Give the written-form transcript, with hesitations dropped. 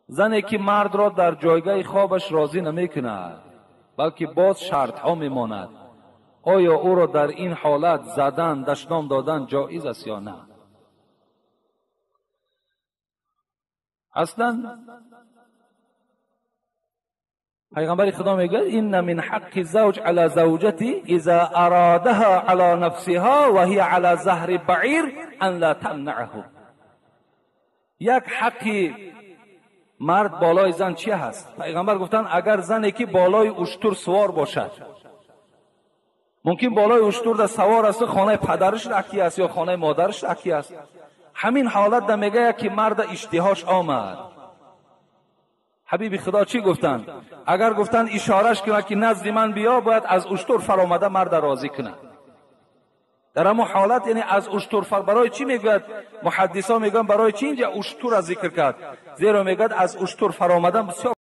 Зане ки мардро дар ҷойгаҳи хобаш розӣ намекунад, балки боз шартҳо мемонад, оё ӯро дар ин ҳолат задан, дашном додан ҷоиз аст ё на? Аслан пайғамбари Худо мегӯяд: инна мин ҳаққи завҷ ала завҷати иза ародаҳа ала нафсиҳа ва ҳия ала заҳри баъир ан ла тамнаъҳу. Як ҳаққи мард болои зан чи ҳаст? Пайғамбар гуфтанд, агар зане ки болои уштур сувор бошад, мумкин болои уштур да савор аст, хонаи падараш раки аст ё хонаи модараш раки аст, ҳамин ҳолат да мегӯяд ки марда иштиҳош омад. Ҳабиби Худо чӣ гуфтанд? Агар гуфтанд ишораш кунад ки назди ман биё, бояд аз уштур фаромада марда розӣ кунад. Дар ҳамон ҳолат, яъне аз уштур барои чӣ мегӯяд? Муҳаддисо мегӯянд барои чӣ инҷа уштурро зикр кард? Зеро мегӯяд аз уштур фаромадан бисёр